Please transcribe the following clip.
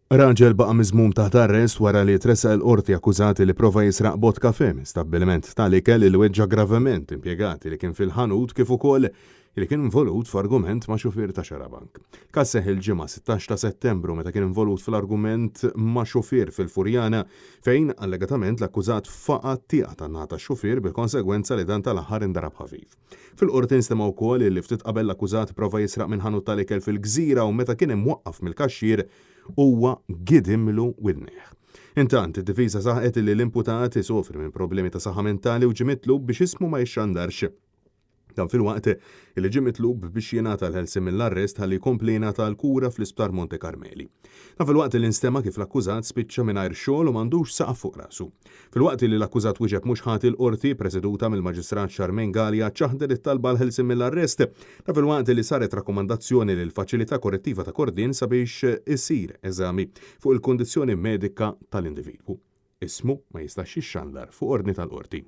Raġel baqa' miżmum taħt arrest wara li tressaq il-Qorti akkużat li prova jisraq bott kafè minn stabbiliment tal-ikel li weġġa' gravement impjegati li kien fil-ħanut kif ukoll li kien involut f'argument ma' xufier ta' xarabank. Il-każ seħħ il-Ġimgħa 16 ta' Settembru meta kien involut fl-argument ma' xufier fil-Furjana fejn allegatament l-akkużat faqa' t-tieqa tan-naħa tax-xufier bil-konsegwenza li dan tal-aħħar indarab ħafif. Fil-Qorti nstema' wkoll li ftit qabel l-akkużat prova jisraq minn ħanut tal-ikel fil-Gżira u meta kien imwaqqaf mill-kaxxier huwa gidimlu widnejh. Intant, id-difiża saħqet li l-imputat isofri minn problemi ta' saħħa mentali u ġie mitlub biex ismu ma jixxandarx. Dan filwaqt li ġie mitlub biex jingħata l-ħelsien mill-arrest ħalli jkompli jingħata l-kura fl-Isptar Monte Carmeli. Dan filwaqt li nstema' kif l-akkużat spiċċa mingħajr xogħol u m'għandux saqaf fuq rasu. Filwaqt li l-akkużat wieġeb mhux ħati l-Qorti, preseduta mill-Maġistrat Charmaine Galea, ċaħdet it-talba għall-ħelsien mill-arrest. Dan filwaqt li saret rakkomandazzjoni lill-Faċilità Korrettiva ta' Kordin sabiex isir eżami fuq il-kundizzjoni medika tal-individwu. Ismu ma jistax jixxandar fuq ordni tal-Qorti.